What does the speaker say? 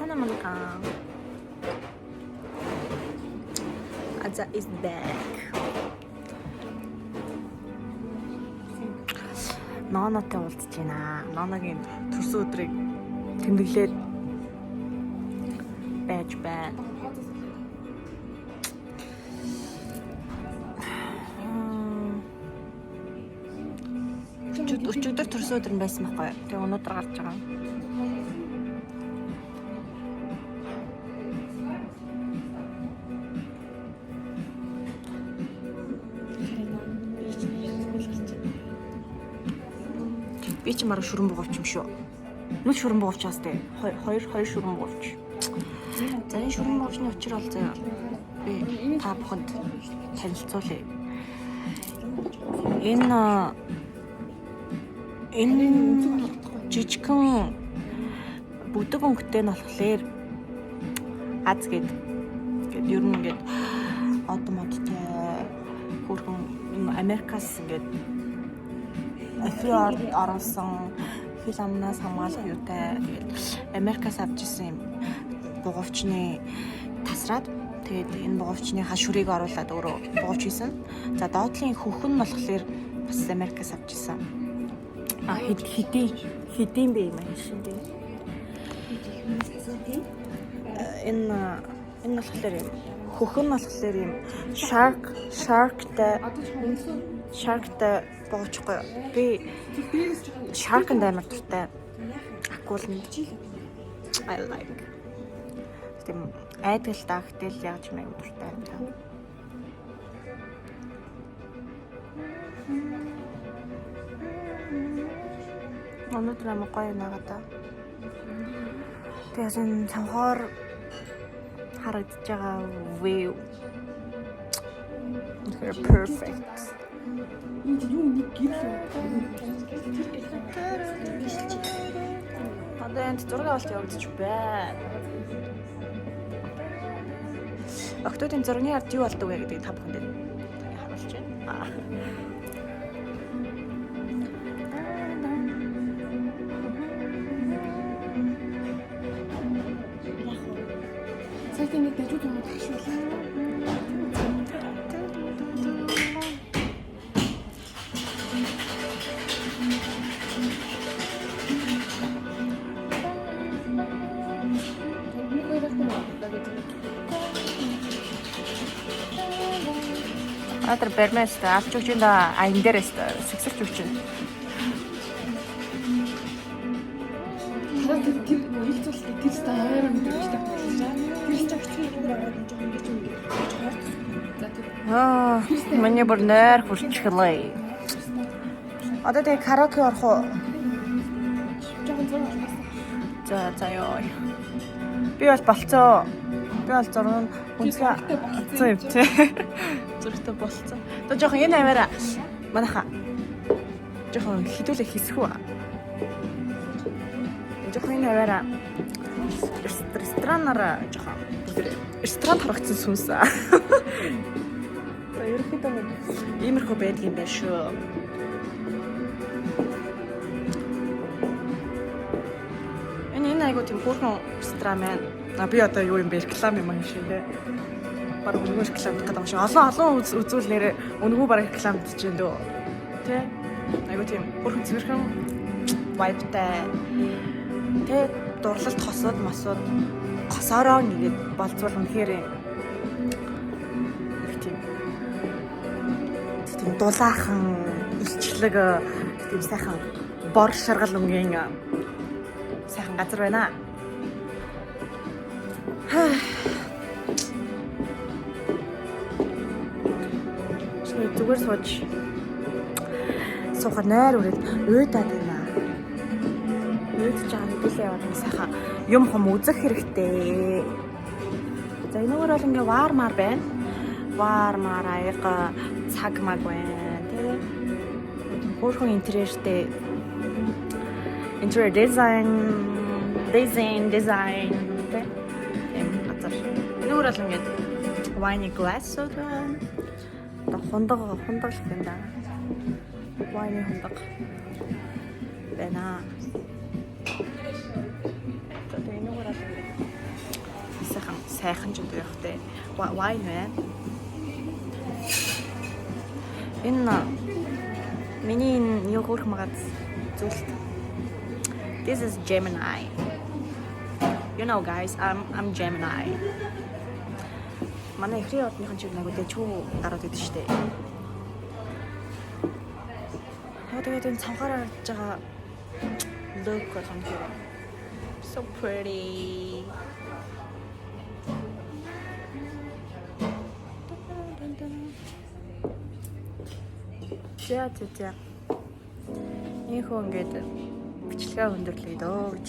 Сайн уу манайхаа. Аза is back. Нонотой уулзж байна. Ноногийн төрсөн өдрийг тэмдэглээд байж байна. Өчигдөр төрсөн өдөр нь байсан байхгүй юу? Тэгээ өнөөдөр гарч байгаа. Би ч марга шүрэн бугуувч юм шүү. Нүл шүрэн бугуувч бас тэ. Хоёр хоёр шүрэн бугуувч. За, энэ шүрэн бугуувчны учир бол заяа би та бүхэнд танилцуулъя. Энэ жижигхэн бүдэг өнгөтэй нь болохоор аз гээд гээд ер нь ингээд од модтой хөөрхөн энэ Америкаас ингээд офиор оруулсан хил амнаас хамгаалах юутай, тэгээд Америкаас авч исэн юм бугуувчны тасраад, тэгээд энэ бугуувчныхаа шүрийг оруулаад өөрөө бугуувч хийсэн. За, доотлын хөхөн нь болохоор бас Америкаас авч исэн. А хэд хэдийн хэдийн бэ юм шин дээ. Энэ болохоор юм хөхөн нь болохоор юм sharkтай sharkтай бугуувчгүй. Би shark-нд амар дуртай. Акуланд I like. Тийм айдаг л да, гэтэл яг ч юм аягүй дуртай юм та. Өнөөдөр амар гоё нагаа та. Тэгээ энэ цонхоор харагдаж байгаа view. Тэгэхээр perfect. Энэ юу нэг гэрэл юм. Одоо энд зураг авалт явагдаж байна. Октодын зургийн ард юу болдог вэ гэдгийг та бүхэнд харуулж байна. Сая тийм нэг дажууд юм тагшуулаа. Нэг хоёр дахь юм байна гэж. Өнөөдөр барьмаас алч өгч энэ аян дээрээс сэгсэрч өгч байна. Хараа тэр тэр ил зулт тэр ста амар мэдэрч тавьчихлаа. Тэр ч огцхон зүгээр ороод жоохон ингэж ингэж хорт. За, тэр Аа, миний бүр нойр хүрчихлээ. Одоо тэгээ караоке орох уу? Жоохон зураг авах. За за ёо. Би бол болцоо. Би бол зураг үнсгээ болцсон юм тий. Зурагтай болцсон. Одоо жоохон энэ аваараа манайха жоохон хідүүлээ хийсэх үү? Жоохон энэ аваараа ресторанаараа жоохон ресторан харагдсан сүнс. За, ерөнхийдөө нэг иймэрхүү байдаг юм байна шүү. Энэ айгуу тийм хөөрхөн ресторан байна. А би одоо юу юм бэ? Реклам юм аа шиг те. Бараг үнэгүй рекламдах гэдэг юм шиг. Олон олон үзүүл нэрээ үнэгүй бараг рекламдж чинь дөө. Тэ? Айгуу тийм хөөрхөн цэвэрхэн vibe-тай. Тэ, дурлалт хосууд мосууд госоороо нэгээд болцвол үнэхээр их тийм дулаахан илчлэг, тийм сайхан бор шаргал өнгийн сайхан газар байна. Чи зүгээр сууж суухаар нойр үрээд уйдаад байна. Уйдж байгаа хэдүүлээ яваад нэг сайхан юм хум үзэх хэрэгтэй. За, энэгээр бол ингээ ваар маар байна. Ваар маар аяга цаг маг байна тий. Хөөрхөн интерьертэй, interior design тий. Эм газар. Энэгээр бол ингээд wine glass байна. Одоо хундаг хундаг л юм да. Wine хундаг байна. За, тэгээ энэгээр бол ингээд Сайхан ч өдөр явах те. Wine байна. Энэ миний энэ юу хөөрх магад зүйлт. This is Gemini. You know, guys, I'm Gemini. Манай эхрийн ордныхан чиг нэг үдэ чүү гараад идэв штэ. Яг тэгээд энэ цавхаар харагдаж байгаа look болгоно хэрэг. So pretty. За за за. Ийхүү ингээд бичлэгээ өндөрлөе дөө гэж.